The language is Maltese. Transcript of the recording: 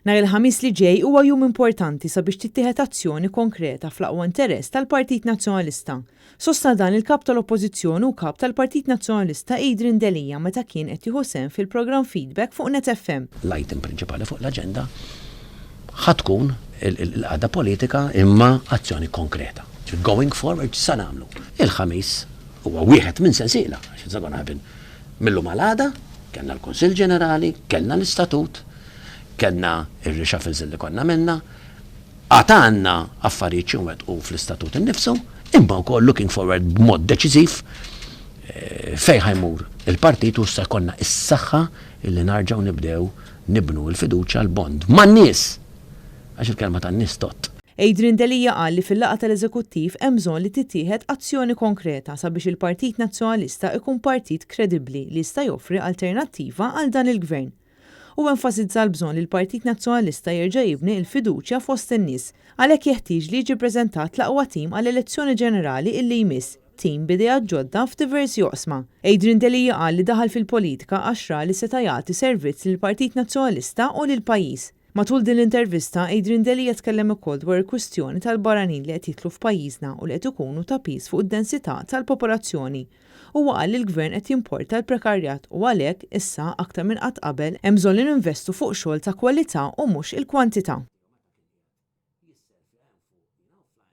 Nhar il-Ħamis li ġej huwa jum importanti sabiex tittieħed azzjoni konkreta fl-aqwa interess tal-Partit Nazzjonalista. Sostna dan il-Kap tal-Oppożizzjoni u Kap tal-Partit Nazzjonalista Adrian Delia meta kien qed jieħu sehem fil-programm Feedback fuq Net FM. L-item prinċipali fuq l-aġenda ħa tkun il-qagħda politika imma azzjoni konkreta. Going forward x'sa nagħmlu? Il-Ħamis huwa wieħed minn sensiela, għax it's not gonna happen mil-lum għal għada, kellna l-Kunsill Ġenerali, kellna l-Istatut, Kellna r-reshuffles li konna għamilna, għad għandna affarijiet xi nwettqu fl-istatut innifsu, imma wkoll looking forward b'mod deċiżiv fejn ħa jmur il-partit u issa jkollna s-saħħa li narġgħu nibdew nibnu l-fiduċja, l-bond man-nies! Għax il-kelma tan-nies tgħodd. Adrian Delia qal li fil-laqgħa tal-Eżekuttiv hemm bżonn li tittieħed azzjoni konkreta sabiex il-Partit Nazzjonalista jkun partit kredibbli li jista' joffri alternattiva għal dan il-Gvern. Huwa enfasizza l-bżonn li l-Partit Nazzjonalista jerġa' jibni l-fiduċja fost in-nies. Għalhekk jeħtieġ li jiġi ppreżentat l-aqwa tim għall-elezzjoni ġenerali illi jmiss, tim b'ideat ġodda f'diversi oqsma. Adrian Delia qal li daħal fil-politika għax ra li seta' jagħti servizz lill-Partit Nazzjonalista u lill-pajjiż. Matul din l-intervista, Adrian Delia tkellem ukoll dwar il-kwistjoni tal-barranin li qed jidħlu f'pajjiżna u li qed ikunu ta' piż fuq id-densità tal-popolazzjoni. Huwa qal li l-Gvern qed jimporta l-prekarjat u għalhekk, issa, aktar minn qatt qabel, hemm bżonn li ninvestu fuq xogħol ta' kwalità u mhux il-kwantità.